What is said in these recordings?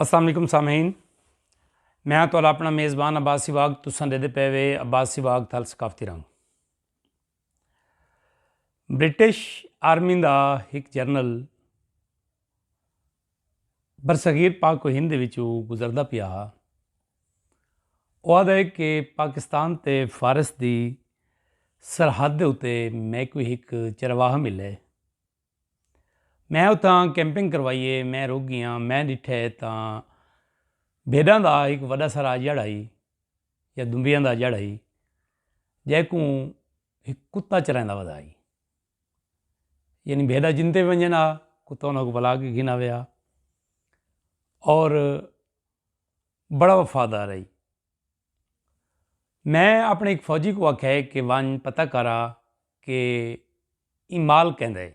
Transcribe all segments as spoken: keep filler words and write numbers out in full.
السلام علیکم سامعین، میں تہاݙا اپݨا میزبان عباس سواگ۔ تساں ݙیہدے پئے وے عباس سواگ تھل ثقافتی رنگ۔ برٹش آرمی دا ہک جنرل برصغیر پاک و ہند دے وچوں گزردا پیا ہا۔ او آہدا ہے کہ پاکستان تے فارس دی سرحد دے اتے میکوں ہک چرواہا ملے۔ میں اتھاں کیمپنگ کروائی ہے، میں رک ڳیاں، میں ݙٹھے تاں بھیݙاں دا ہک وݙا سارا جڑ ہئی یا دنبیاں دا جڑ ہئی، جیکوں ہک کتا چرائیندا ودا ہئی۔ یعنی بھیݙاں جن تے ونڄن ہا، کتا انہاں کوں بلا کے گھن آوے ہا، اور بڑا وفادار ہئی۔ میں اپݨے ہک فوجی کوں آکھیا ہے کہ ونڄ پتہ کر آ کہ ایں مال کیندا ہے۔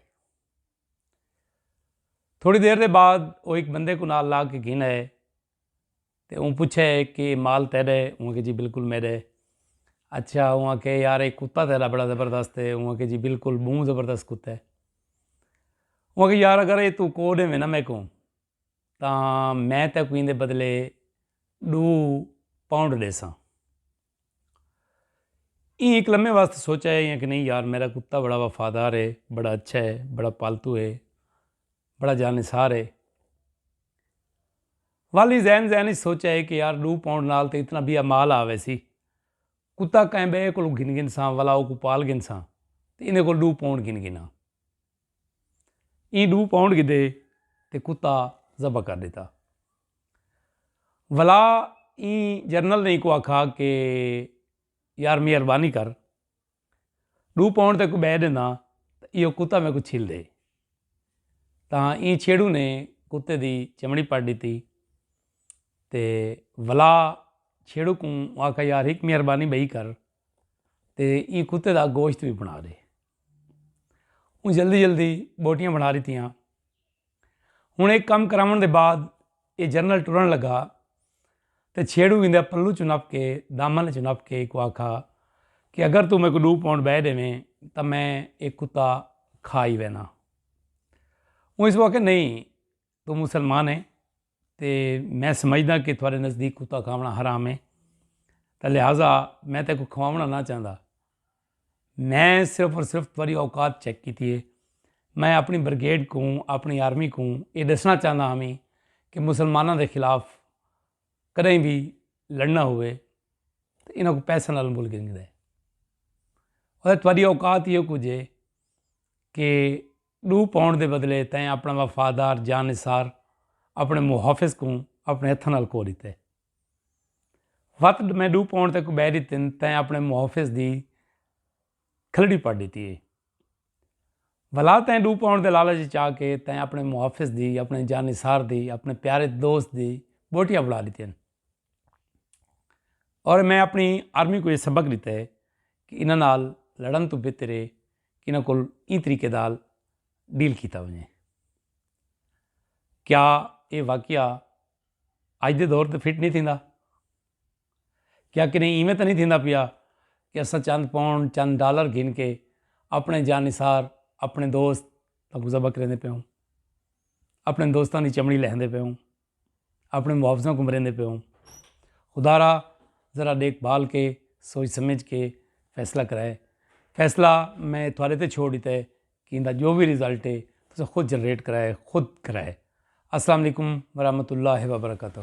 تھوڑی دیر دے بعد او ہک بندے کوں نال لا کے گھن آئے تے اوں پچھیا ہے کہ مال تیݙا ہے؟ اوں آکھیا جی بالکل میݙا ہے۔ اچھا، اوں آکھیا یار اے کتا تیݙا بڑا زبردست ہے؟ اوں آکھیا جی بالکل ٻہوں زبردست کتا ہے۔ اوں آکھیا یار اگر اے توں کوہ ݙیویں نا میکوں، تاں میں تیکوں ایندے بدلے ݙو پاؤنڈ ݙیساں۔ ایں ہک لمحے واسطے سوچیا ہے کہ نہیں یار میݙا کتا بڑا وفادار ہے، بڑا اچھا ہے، بڑا پالتو ہے، بڑا جانثار ہے۔ والی ذہن ذہن اچ سوچیا ہے کہ یار ݙو پاؤنڈ نال تے اتنا بیا مال آ ویسی، کتا کہیں ٻئے کولوں گھن گھنساں، ولا اوکوں پال گھنساں تے ایندے کول ݙو پاؤنڈ گھن گھناں۔ ایں ݙو پاؤنڈ گھدے تے کتا ذبح کر ݙتا۔ ولا ایں جنرل نے اینکوں آکھا کہ یار مہربانی کر، ݙو پاؤنڈ تیکوں ٻئے ݙینداں تاں ایہو کتا میکوں چھل ݙے۔ تاں ایں چھیڑو نے کتے دی چمڑی پٹ ݙتی تے ولا چھیڑو کوں آکھا یار ہک مہربانی ٻئی کر تے ایں کتے دا گوشت وی بݨا ݙے۔ اوں جلدی جلدی ٻوٹیاں بݨا ݙتیاں۔ ہݨ اے کم کراوݨ دے بعد اے جنرل ٹرݨ لڳا تے چھیڑو ایندا پلو چوں نپ کے، دامن چوں نپ کے ایکوں آکھا کہ اگر توں میکوں ݙو پاؤنڈ ٻئے ݙیویں تاں میں اے کتا کھا ہی وینداں۔ اوں ایکوں آکھیا نہیں، توں مسلمان ہیں تے میں سمجھداں کہ تہاݙے نزدیک کتا کھاوݨا حرام ہے، تاں لہذا میں تیکوں کھواوݨا نہ چاہندا۔ میں صرف اور صرف تہاݙی اوقات چیک کیتی ہے۔ میں اپݨی بریگیڈ کوں، اپݨی آرمی کوں اے ݙسݨا چاہندا ہامی کہ مسلماناں دے خلاف کݙاہیں وی لڑݨا ہووے تے انہاں کوں پیسے نال مول گھن گھدے۔ اور تہاݙی اوقات ایہو کجھ ہے کہ ݙو پاؤنڈ دے بدلے تیں اپݨا وفادار جانثار اپݨے محافظ کوں اپݨے ہتھاں نال کھو ݙتے۔ وت میں ݙو پاؤنڈ تیکوں ٻئے ݙتن، تیں اپݨے محافظ دی کھلڑی پٹ ݙتی ہے۔ ولا تیں ݙو پاؤنڈ دے لالچ اچ آ کے تیں اپݨے محافظ دی، اپݨے جانثار دی، اپݨے پیارے دوست دی ٻوٹیاں بݨا ݙتین۔ اور میں اپݨی آرمی کوں اے سبق ݙتا ہے کہ انہاں نال لڑݨ توں بہتر ہے کہ انہاں کول ایں طریقے نال ڈیل کیتا ونڄے۔ کیا اے واقعہ اڄ دے دور تے فٹ نہیں تھیندا؟ کیا کݙاہیں ایویں تاں نہیں تھیندا پیا کہ اساں چند پاؤنڈ، چند ڈالر گھن کے اپݨے جانثار، اپݨے دوست تاکوں ذبح کریندے پئے ہوں، اپݨے دوستاں دی چمڑی لہندے پئے ہوں، اپݨے محافظاں کوں مریندے پئے ہوں؟ خدارا، ذرا ݙیکھ بھال کے، سوچ سمجھ کے فیصلہ کرائے۔ فیصلہ میں تہاݙے تے چھوڑ ݙتا ہے کہ ایندا جو وی رزلٹ ہے تساں خود جنریٹ کرائے، خود کرائے۔ السلام علیکم ورحمۃ اللہ وبرکاتہ۔